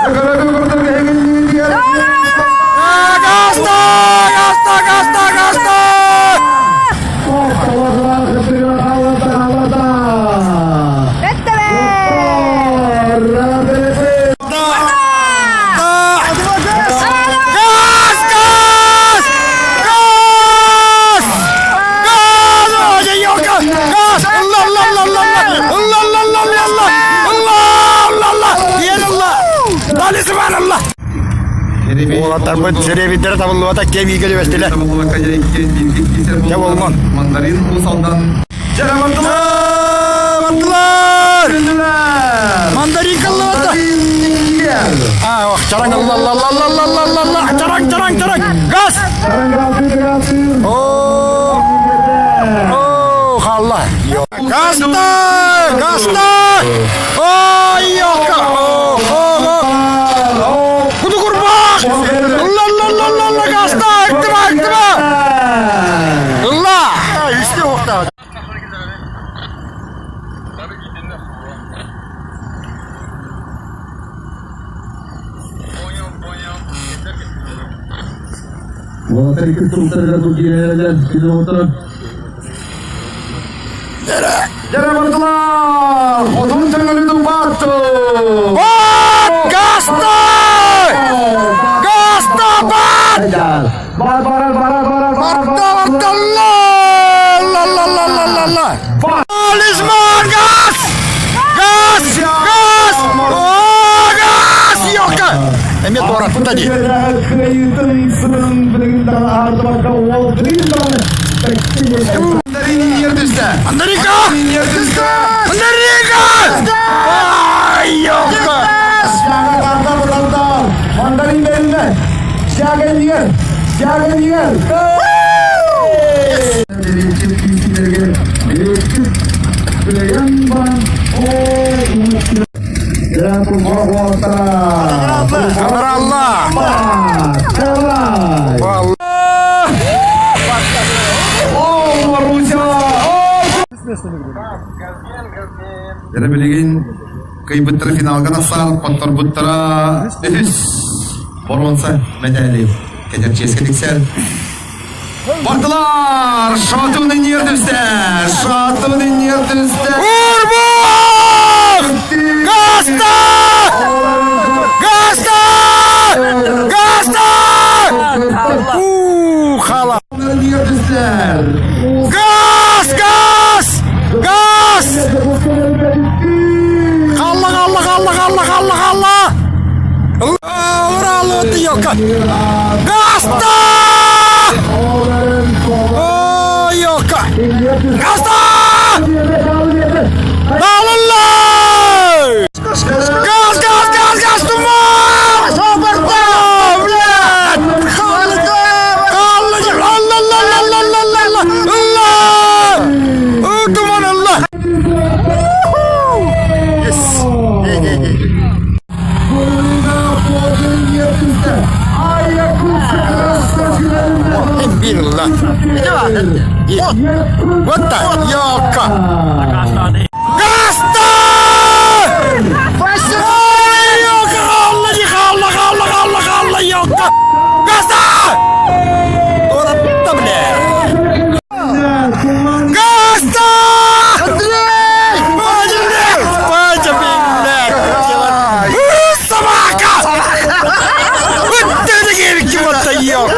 Гаста! Гаста! Гаста! Гаста! Газ! Газ! Газ! Газ! Ой, Газ! Allah Allah Allah Allah! Allah Allah Allah Allah! Allah Allah Allah! Диэн Allah! Талисман Allah! Уолаттарбыт сэрэбиттэрэ табыллыбата кэм иигэ түбэстилэр. Дьэ болмон. Мандарин Уус Алдан. Бардылар! Мандарин кыллыбата! А, ох, чараҥ алла алла алла алла алла алла алла чараҥ чараҥ чараҥ газ! О, о, хаалла. Гаста! Гаста! Ой, ёлка! О, о, о! Куду курбах! Алла алла алла алла алла гаста! Ыктыма, ыктыма! Алла! Үстэ уохтаах. Уолаттар икки туруктарыгар тургиэрэлэр километр. Дьэрэ бардылар! Хотун төҥөлүтүн баатты! Бат! Гаста! Гаста бат! Бар барар барар барар барар Барда барда ла ла ла ла ла ла ла Талисман газ! Газ! Газ! О, газ! Ёлка! Эмиэ туораппыта дии. Кыайыытын сырын билигин даҕаны аһардыбакка уол билигин даҕаны Мандарин Мандаринка! Мандаринка! Ай, ёлка! Мандарин берилме. Сяга инигер. Сяга инигер. Алла! Алла! Дьэ билигин кыйбыттара финалга тахсар, хотторбуттара үһүс боруонса мэтээли кэтэр чиэскэ тиксэр. Бардылар! Шатун нердүстэ! Шатун нердүстэ! Урбах! Гаста! Гаста! Гаста! У, хала! Газ! Газ! Газ! Халла, халла, халла, халла, халла, халла! Ураллы ёлка! Гаста! О, ёлка! Гаста! Алла! Газ, газ, газ, газ, туман! О, блядь! Алла, алла, алла, алла, алла, алла, алла! О, туман, алла! Yes! Billah. What the? Ёлка! Гаста! Ой, ёлка, алла, алла, алла, алла, алла, ёлка! Гаста! Туратта, бля! Гаста! Андрей! Батя, блядь! Собака! Вот это гелики, вот это ёлка!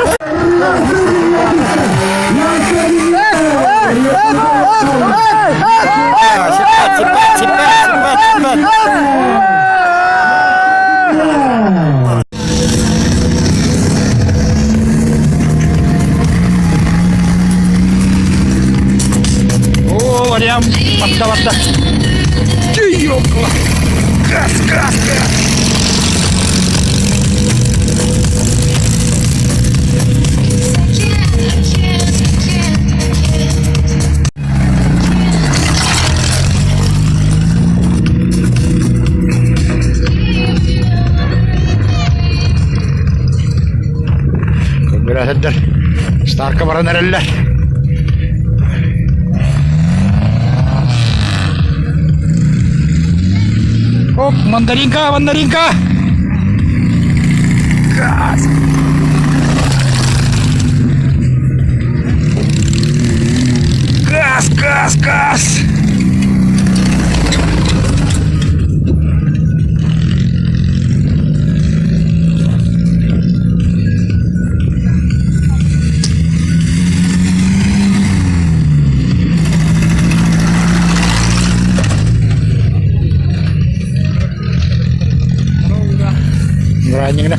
Сипат, сипат, сипат, сипат, сипат. О, вариант. Батта, батта. Ты ёлка! Газ, газ, газ! Көрдөрөр Старка баран эрэллэр. Оп, мандаринка, мандаринка! Газ! Газ, газ, газ! Бырааһынньыгына.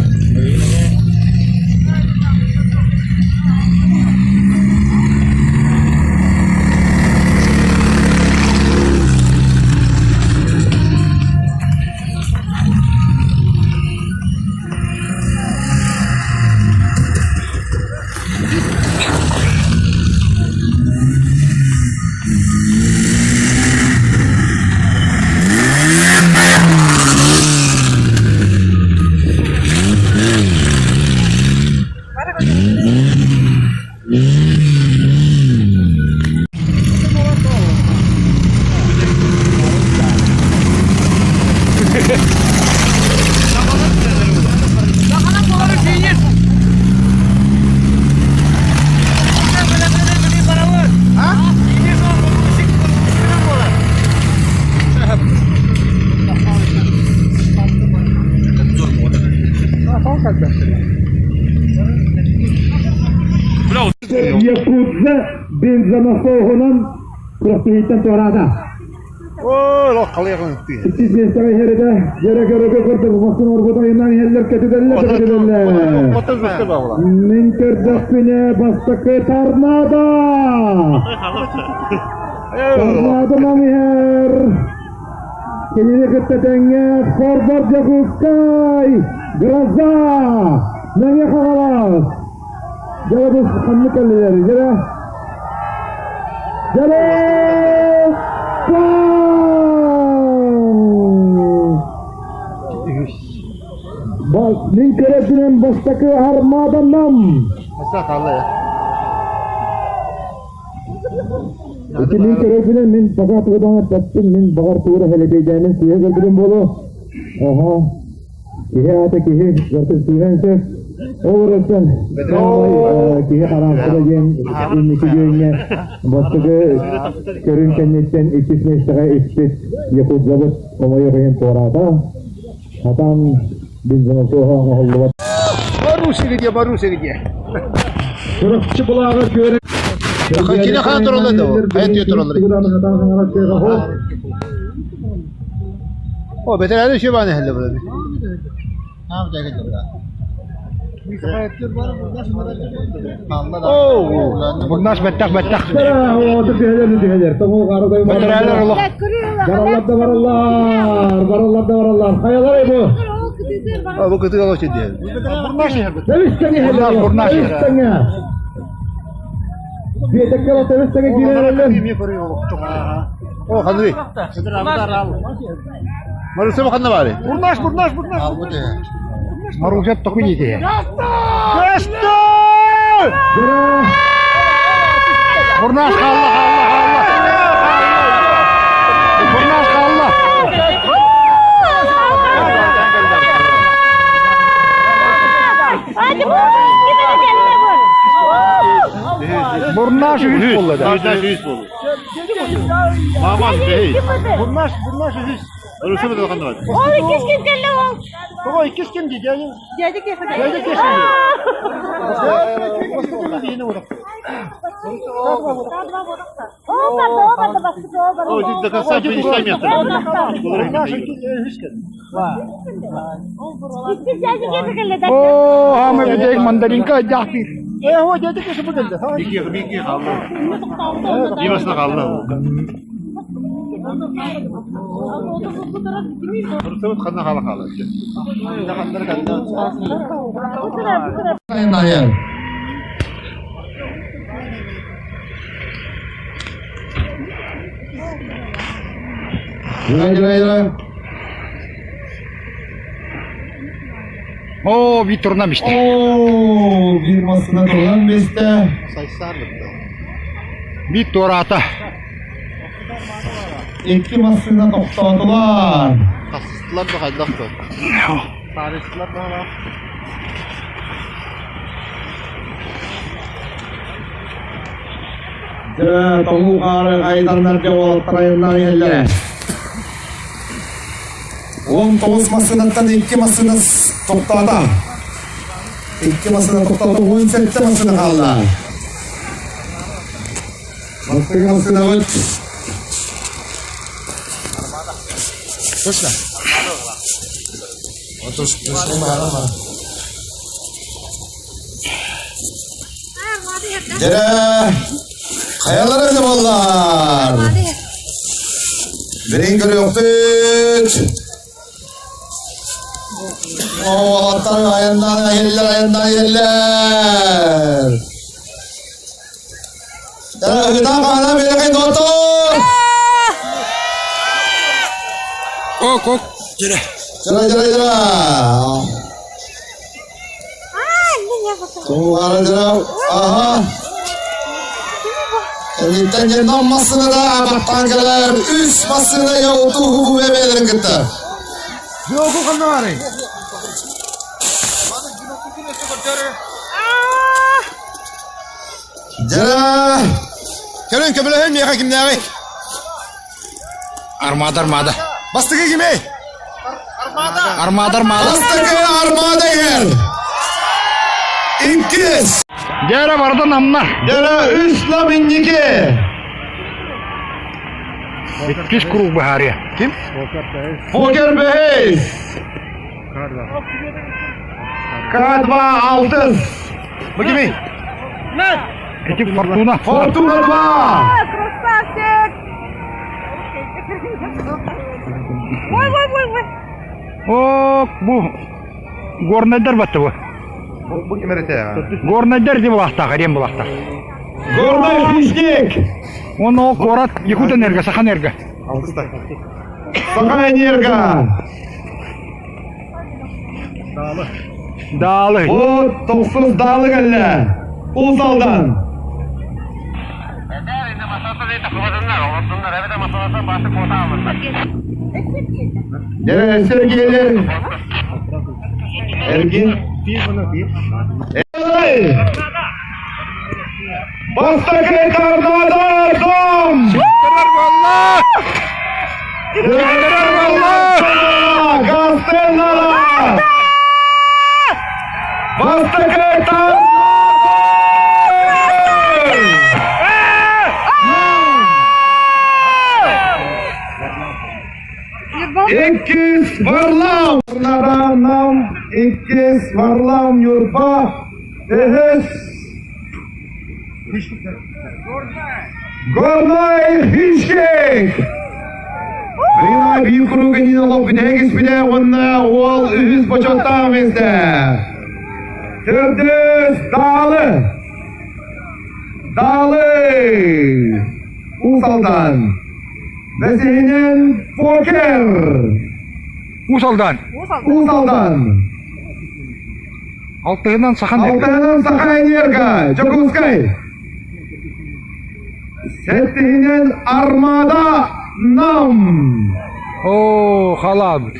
Якутза бензонасоһунан күрэхтэһииттэн туораата. Иккис миэстэҕэ иһэритэ дьэрэ көрөгө көрдөх махсын орбут айынан иһэллэр көтүтэллэр көтүтэллэр. Мин көрдөхпүнэ бастакы торнадо! Торнадо нам иһэр. Кинини кытта тэҥҥэ Хорбор Дьокуускай! Гроза! Мэҥэ Хаҥалас! Дьэ бу ханнык кэллилэр? Дьэ Мин көрөбүнэн бастакы армаданнам. Ити мин көрөбүнэн мин пока тугудан эппэппин, мин баҕар тугу эрэ хэлэбиэйдээмин сыыһа көрбүтүм буолуо. Оһо. Киһи аата киһи, сыыһан сөп. Ол эрэн киһи хараахтара диэн инники күөҥҥэ бастакы көрүҥ кэнниттэн иккис миэстэҕэ испит Якутзавод хомойуох иһин туораата. Хатан бензонасоһа оҥоһуллубат. Маруся где, Маруся где? Чурапчы былааҕа күөрэ Кини хаан тураллар да хайа түйэ тураллар. О, бэтэрээни үчүгэй бааны иһэллэр буолар. Бурнаш бэттэх бэттэх. Бэтэрээлэр олох. Бараллар да бараллар, бараллар да бараллар. Хайалар бу? Бу кытыы олох диэн. Бурнаш, бурнаш. Биэтэккэ тэбис-тэҥэ киирэн О, ханныгый? Маруся ханна баары? Бурнаш, бурнаш, бурнаш. Маруся току дии. Көстө! Бурнаш хаалла, хаалла, хаалла. Бурнаш хаалла. Бурнаш үс буолла да. Бурнаш үс буолла. Маман бей. Бурнаш, бурнаш үс. Өрүсү бу ханна бар. Ол иккис ким кэллэ ол? Тоҕо иккис ким дии дядя? Дядя Кеша. Дядя Кеша. О, барда, о, барда, бастык, о, барда. О, до конца финишная место. Иккис дядя Кеша кэллэ да. О, хаама бүтэйик мандаринка дьахтыр. Э, дядя Кеша бу кэллэ. Бики, хаалла. Димасына хаалла. Турсабыт ханна хаала хаала. О, Викторна мечта. О, фирмасына туран месте. Виктор ата. Икки массыына тохтоотулар. Хасыстылар да хайдах да. Дьэ, тоҥуу хаары айданнарга уолаттар айаннаан иһэллэрэ. 19 массыынаттан икки массыына тохтоото. Икки массыына тохтоото, 17 массыына хаалла. Бастакы массыынабыт. Точно? Дьэрэ, хайалара да буоллар. Билин көрүөхпүт. Уолаттар айаннаан иһэллэр, айаннаан иһэллэр. Дьэрэ, ыгытаан хаана биэрэхин доҕоттор! Ок, ок. Дьэрэ. Дьэрэ, дьэрэ, дьэрэ. Аха. Кэнниттэн дьоннон массыынада абаттаан кэлэр үс массыына яуту хубу бэбэлэрин кытта. Жогу ханна барый? Дьара! Кэлин көмөлөһөн миэхэ кимнээҕий? Армада, армада. Бастакы кимий? Армада, армада. Бастакы армада иһэр. Иккис. Дьэрэ барда намна. Дьэрэ үс лам инники. Иккис круг быһаарыа. Ким? Фокер бэһис. К2 алтыс. Бу кимий? Ити Фортуна. Фортуна 2. Красавчик! Ой, ой, ой, ой. О, бу горнайдар батты бу. Бу ким эрэ Горнайдар ди булахтаах, эрен булахтаах. Горнай хищник. Он ол куорат Якутэнерго, Саханерго. Сахаэнерго. Даалы. Вот тохсус даалы кэллэ. Улус Алдан. Дьэ, Сергейлер. Эргин. Эй! Бастакы торнадо дом! Валла! Гастеллала! Бастакы торнадо! Иккис Варлам! Нам иккис Варлам Ньурба үһүс Горнай Хищник! Рина биир куруук иннин олох бүтэһик уонна уол үһүс бочуоттаах миэстэ. Төрдүс Даалы! Даалы! Уус Алдан! Бэсиһинэн Покер! Уус Алдан! Уус Алдан! Алтыһынан Сахан Алтыһынан Сахаэнерго, Дьокуускай. Сэттиһинэн Армада Нам. О, халаабыт.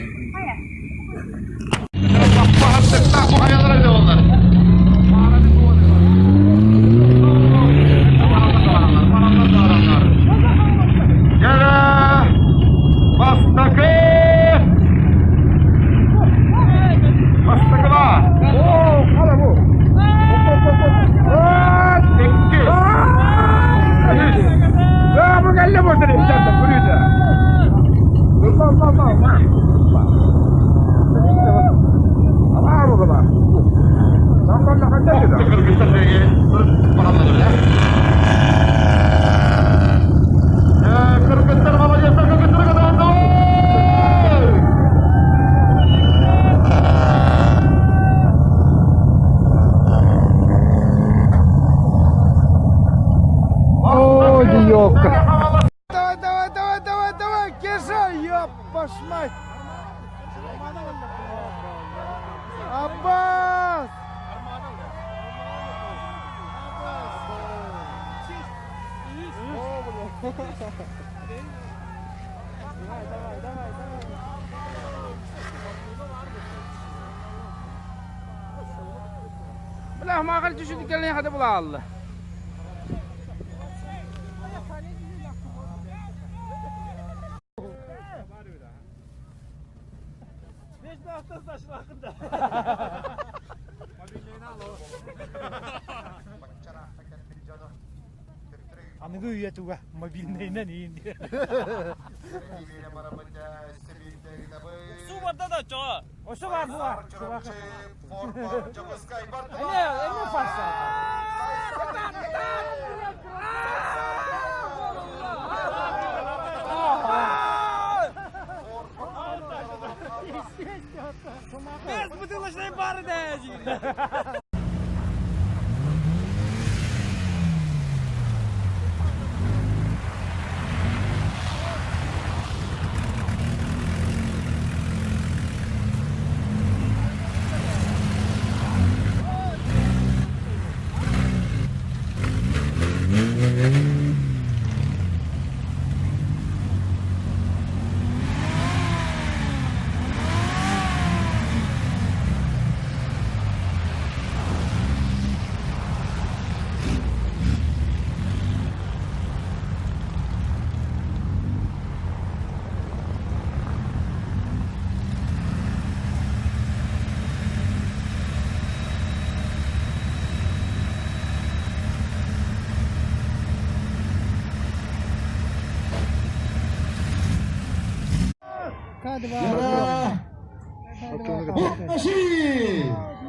Бастакы! Бастакыла! О, халабу. Икки! Үс! Бу кэллэ бу Кыргыттар молодецтар, кыргыттар кытааннар! О, диёкка. Давай, давай, давай, давай, давай, Кеша, ёб ваш мать! Аббас! Бля, мағал түшүдү кэлин хата булаалла. Аныгы үйэ туга мобильнайынан иин Суу барда да чоҕо. Ошо бар буа. Эне, эне фарса. Без бутылочной бары да.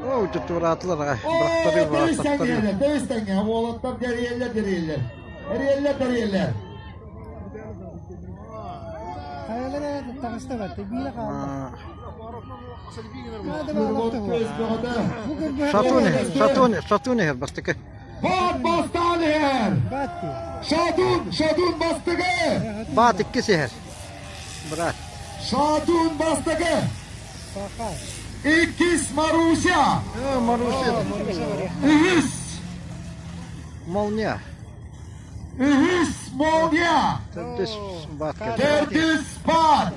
Оо, туттураатылар аҕай. Бырахтарыы бырахтарыы. Тэбис тэҥҥэ, уолаттар дэрийэллэр дэрийэллэр. Эрийэллэр дэрийэллэр. Таҕыста бэрт, биирэ хаалла. Шатун, шатун, шатун иһэр бастакы. Баат бастаан иһэр. Шатун, Шатун бастакы. Баат иккис иһэр. Брат. Шатун бастакы. Иккис Маруся. Маруся. Үһүс. Молния. Үһүс Молния. Төрдүс баат. Төрдүс баат.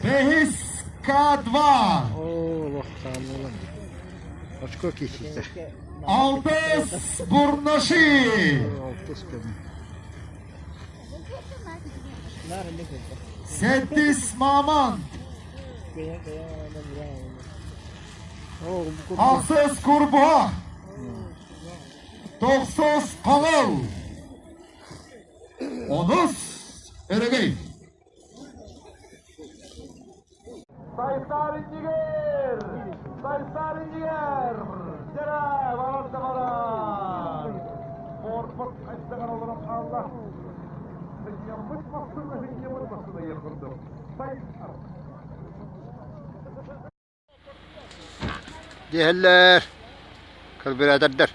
Бэһис К2. Оо, лохтаанылар. Очко киһитэ. Алтыс Бурнаши. Алтыс кэм. Сэттис Мамонт. Ахсыс Курбуһах. Тохсус Хаҥыл. Онус Өрөгөй. Сайсар иннигэр! Сайсар иннигэр! Дьэрэ, барар да барар! Орпот хайдагар олорон хаалла. Сынньаммыт массыына, сынньаммыт массыына иэххурдум. Сайсар! Диэһэллэр. Карбюратордар.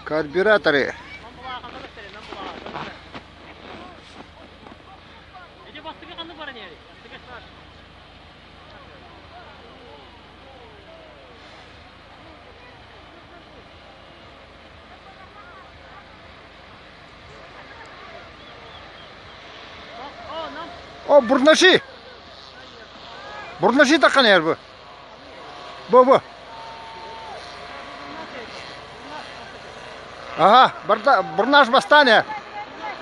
Карбюраторы. О, бурнаши! Бурнаши таххан иһэр бу. Бу бу. Ага, барда, бурнаш бастаан иһэр.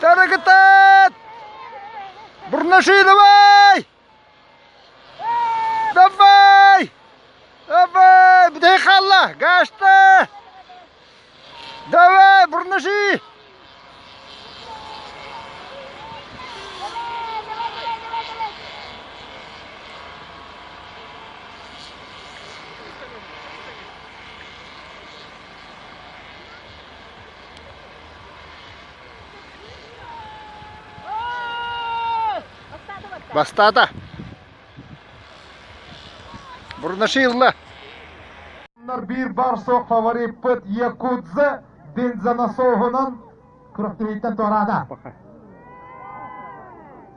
Тарыгытат! Бурнаши давай! Давай! Давай! Бүтэй хаалла! Гашта! Давай, бурнаши! Бастаата. Бурнаши ылла. Биир бар суох фавориппыт Якудзе бензонасоһунан күрэхтэһииттэн туораата.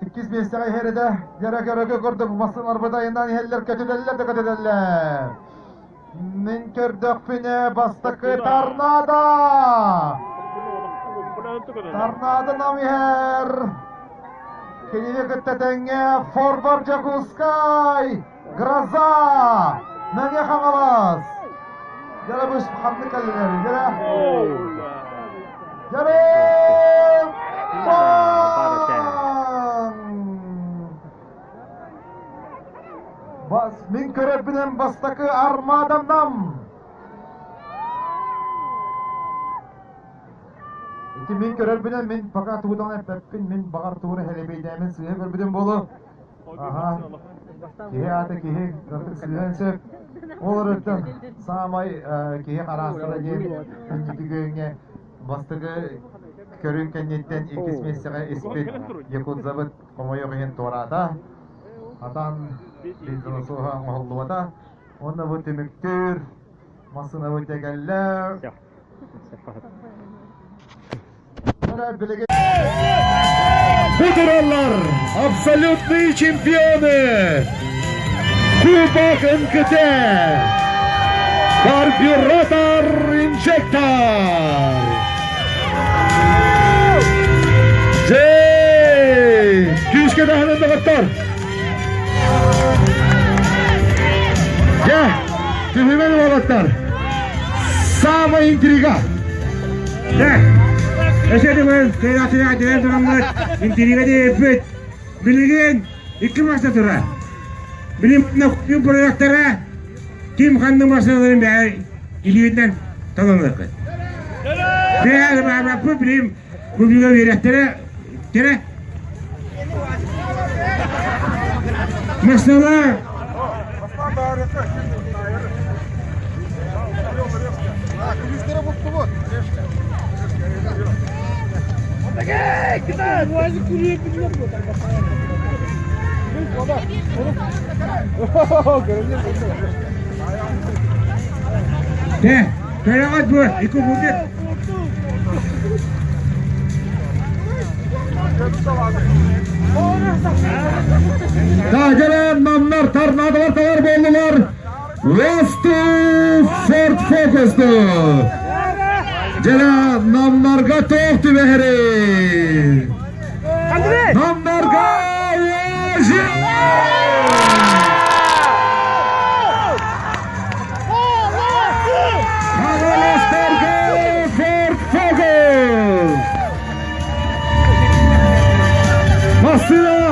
Иккис миэстэҕэ иһэр этэ. Дьэрэ көрөгө курдук массыыналарбыт айаннаан иһэллэр, көтүтэллэр да көтүтэллэр. Мин көрдөхпүнэ бастакы торнадо! Торнадо нам иһэр. Кинини кытта тэҥҥэ Форвард Дьокуускай! Гроза! Мэҥэ Хаҥалас! Дьэрэ бу ханнык кэллилэр? Дьэрэ! Дьэрэ! Бас, мин көрөрбүнэн бастакы армаданнам. Ити мин көрөрбүнэн мин пока тугудан эппэппин, мин баҕар тугура хэлэбэйдээмин сыыһа көрбүтүм буолуо. Аха. Киһи аата киһи, кырдык сыыһан сөп. Ол өрүттэн саамай киһи хараастара диэн инники күөҥҥэ бастакы көрүҥ кэнниттэн иккис миэстэҕэ испит Якутзабыт хомойуох иһин туораата. Атан бензонасоһа оҥоһуллубата. Уонна бу түмүктүүр массыынабыт кэллэ. Бу тураллар абсолютные чемпионы Кубок НКТ Карбюратор Инжектор Дьэ! Күүскэ даһанан доҕоттор! Дьэ, түһүмэн уолаттар! Самая интрига! Дьэ, өссө төгүл кыайааччылар түһэн тураммыт, интрига диэбиппит. Билигин икки мааста турар. Билим күн проектара ким ханнык массыыналарын бэйэ илиитинэн таланыаххыт. Бэйэ баабаппыт билим Күлүүгэ үөрэхтэрэ кэрэ. Массыына Дэ, Төрэҕэ дуо, икки будет. Тагеран намнар торнадолар товар болдулар. Весту Форд Фокусту. Жана намнарга тоқ түбэһэри. Намнарга Хаҥаластарга Форд Фокус! Массыына!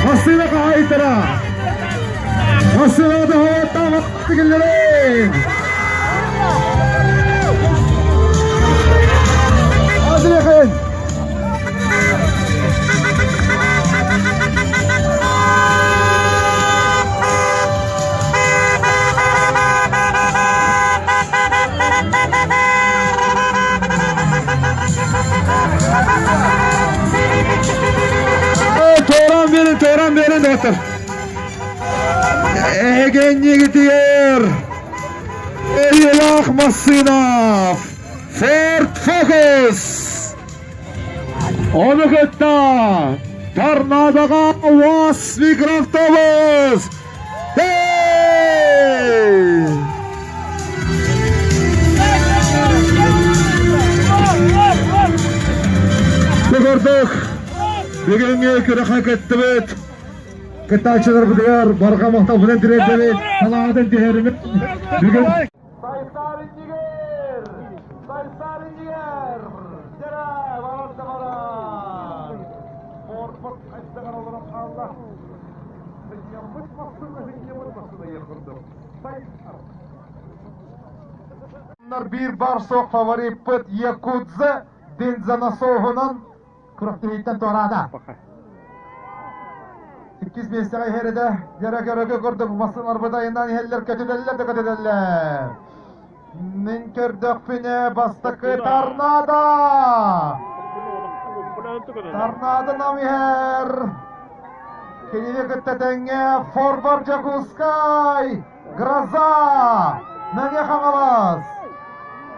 Массыына хаһаайыттара! Массыына доһоттаах тигиллэрин! Азрехин! Туоран берин, туоран берин доктор. Эһигиннигитигэр Эйэлээх массыына Ford Focus Ону кытта торнадоҕа УАЗ микроавтобус! Hey! Бу курдук бүгүҥҥү күрэххэ кыттыбыт кыттааччыларбытыгар барҕа махталбытын тириэрдэбит, санаатын түһэримит. Бүгүн Сайсаар иннигэр! Сайсаар иннигэр! Дьэрэ, барар да барар! Форпот хайдаҕар олорон хаалла. Сынньаммыт массыына, сынньаммыт массыына иһэр курдук. Сайсаар. Биир бар суох фавориппыт Якудзе бензонасоһунан күрэхтэһииттэн туораата. Иккис миэстэҕэ иһэр этэ. Дьэрэ көрөгө курдук массыыналарбыт айаннаан иһэллэр, көтүтэллэр да көтүтэллэр. Мин көрдөхпүнэ бастакы торнадо! Торнадо нам иһэр. Кинини кытта тэҥҥэ Форвард Дьокуускай! Гроза! Мэҥэ Хаҥалас!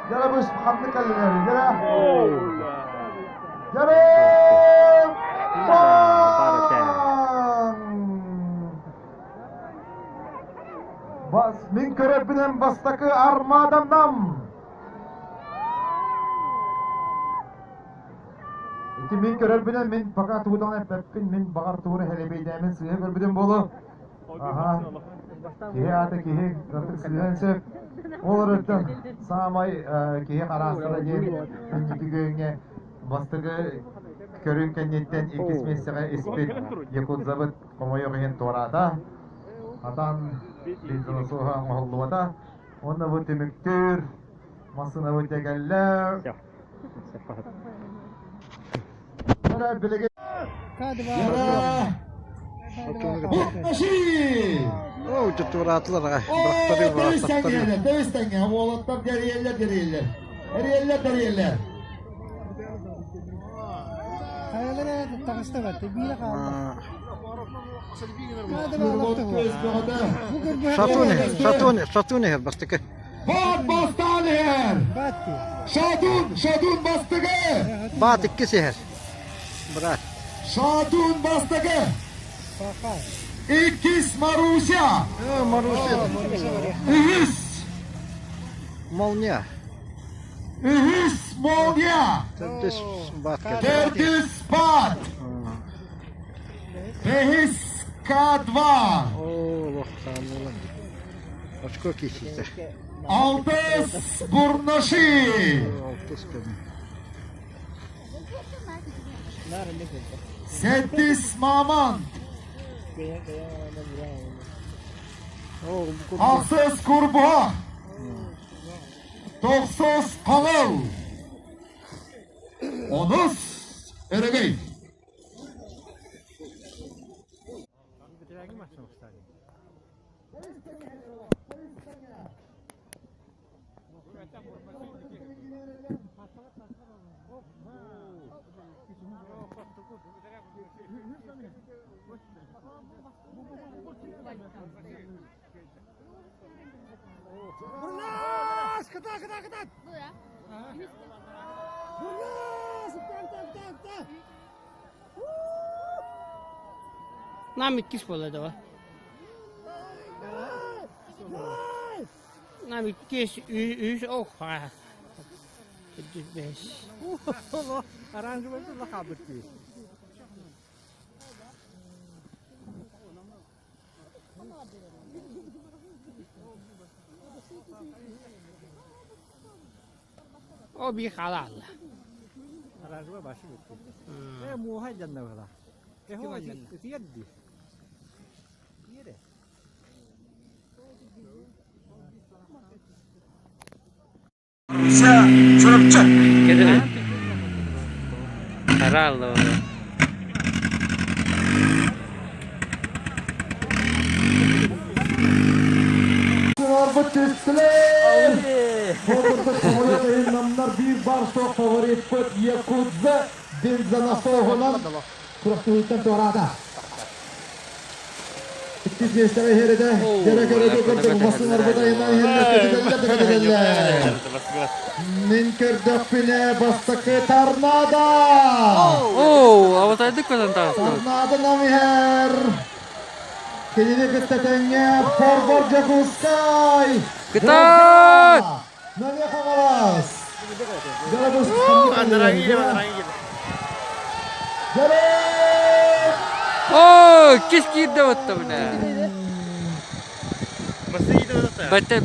Дьэрэ бу ханнык кэллилэр? Дьэрэ! Дьэрэ! Бас, мин көрөрбүнэн бастакы армаданнам! Ити мин көрөрбүнэн мин пока тугудан эппэппин, мин баҕар тугура хэлэбэйдээмин сыыһа көрбүтүм буолуо. Аха. Киһи аата киһи, кырдык сыыһан сөп. Ол өрүттэн саамай киһи хараастара диэн инники күөҥҥэ бастакы көрүҥ кэнниттэн иккис миэстэҕэ испит Якутзабыт хомойуох иһин туораата. Хатан бензонасоһа оҥоһуллубата. Уонна бу түмүктүүр массыынабыт дьэ кэллэ. Билигин Оо, тураатылар аҕай. Бырахтарыы бырахтарыы. Тэбис тэҥҥэ, уолаттар дэрийэллэр дэрийэллэр. Эрийэллэр дэрийэллэр. Хайалара таҕыста бэрт, биирэ хаалла. Шатун иһэр, шатун, шатун иһэр бастакы. Баат бастаан иһэр! Шатун, Шатун бастакы! Баат иккис иһэр. Брат. Шатун бастакы! Иккис Маруся! Маруся. Үһүс! Молния. Үһүс Молния! Төрдүс Баат. Төрдүс Баат! Бэһис К2! Оо, хааллылар. Очко киирсиитэ. Алтыс Бурнаши! Алтыс кэмэ. Сэттис Мамонт! Ахсыс Курбуһах! Тохсус Хаҥыл! Онус Өрөгөй! Бурнаш! Кыта, кыта, кыта! Бурнаш! Так, так, так, так! Нам иккис буолла да Нам иккис, үс, ох, бэс. Оранжевый хаалбыт дии. О биир хаалаалла. Оранжевый башы бүттү. Э, муоха дьанна бала. Эхо, итиэрди. Иере. Хараалла. Арбыт түстүлэр! Ол курдук намнар биир бар суох фавориппыт Якутза бензонасоһунан күрэхтэһииттэн туораата. Иккис миэстэҕэ иһэр этэ. Дьэрэ көрөдө көрдөх массыын арбытайынан иһэллэр Мин көрдөхпүнэ бастакы торнадо! Оо, абатайдык көтөн таҕыстыбыт. Торнадо нам иһэр. Кинини кытта тэҥҥэ Форвард Дьокуускай! Кытаат! Мэҥэ Хаҥалас! Оо, кис киирдэ батта бile.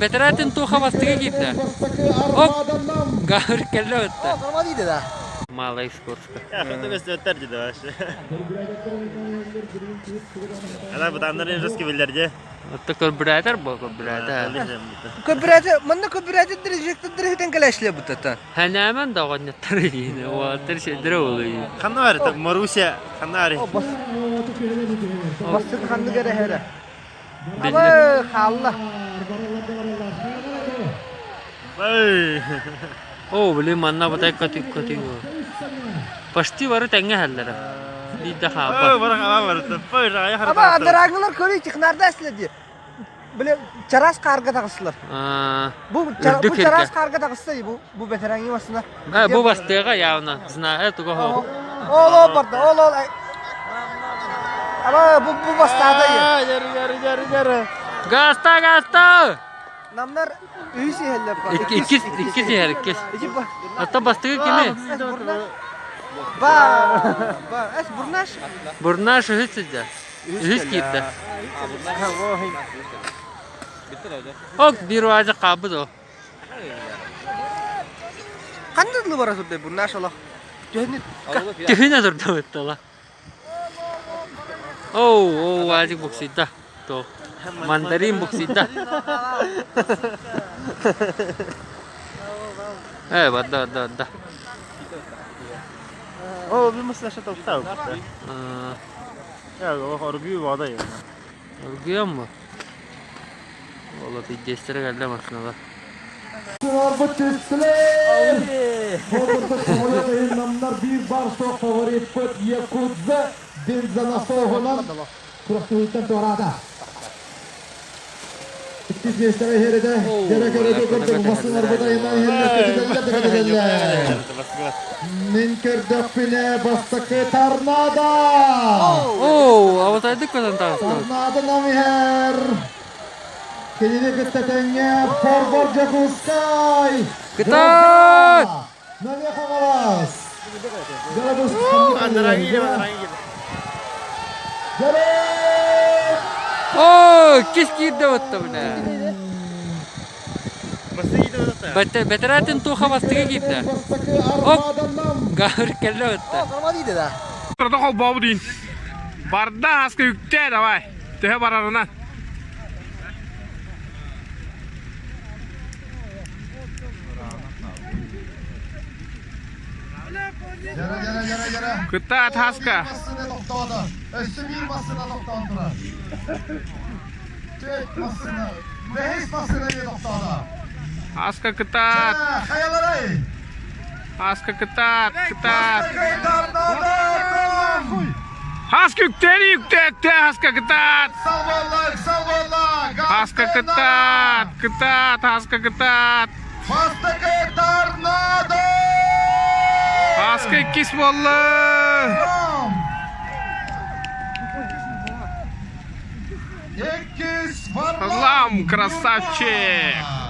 Бэтэрээтин туоха бастыга киирдэ. Оп! Гавр кэллэ батта. Малая Скорска. Ана бытааннарын жестко биллэрде. Отто көрбүрээтэр бу көрбүрээтэр. Көбүрәте, манна көбүрәте дирижектер хитен кэлэшле бутата. Хэнээмэн да оҕонньоттор иһине, уолаттар сирдэрэ олуй. Ханна бар это Маруся, ханна бар? Бастык ханнык эрэ эрэ. Аба хаалла. Оо, блин, манна батай көтүк көтүк. Почти бары тэҥҥэ иһэллэрэ. Биирдэ хаалбат. Аба адараагылар көрүй технарда эследи. Биле чараас хаарга таҕыстылар. Бу Үрдүк бу чараас хаарга таҕыста бу бу бэтэрэҥҥи массына. Бу бастыаҕа явно знаю туга Ол ол барда ол ол Аба бу бу бастаата. Гаста гаста! Намнар үһүс иһэллэр. Иккис иккис иһэр иккис. Оттон бастакы кими? Ба ба эс Бурнаш. Бурнаш үһүс сылдьар. Үһүс киирдэ. Ок биир уаза хаалбыт ол. Ханна дылы бара турдай Бурнаш олох. Түһүнэ Түһүнэ турда быттала. Оу, оу, уазик буксуйда. Туох мандарин буксуйда. Э, барда, барда, барда. О, bir mısır aşağı topta. Ya, оргуй вода ya. Оргуйан бу? Ола пиздестері кэллэ машиналар. Арбыт түстүлэр! Хомойуох намнар биир бар суох фавориппыт Якудза бензонасоһунан күрэхтэһииттэн туораата. Иккис миэстэҕэ иһэридэ дьэрэ көрөдө көрдөк массыналарбыт айынан иһэллэр көтүтэллэр да көтүтэллэр. Мин көрдөхпүнэ бастакы торнадо! Оо, абатайдык көтөн таҕыстыбыт. Торнадо нам иһэр! Кинини кытта тэҥҥэ Форвард Дьокуускай! Кытаат! Мэҥэ Хаҥалас! Дьарабыс Оо, кис киирдэ батта бля. Бэтэрээтин туоха бастыга киирдэ. Оп! Гавр кэллэ батта. Турда холбообу дейін. Барда аска үктээ давай. Төһө барарынан. Кытаат Хаска. Өссө биир массыына тохтоон турар. Түөрт массыына, бэһис массыына диye тохтоото. Хаска кытаат. Хайаларай? Хаска кытаат, кытаат. Хаска үктэри үктээтте, хаска кытаат. Салбаллар, салбаллар. Хаска кытаат, кытаат, хаска кытаат. Бастакы торнадо! Хаска иккис буолла. Иккис Варлам, красавчик!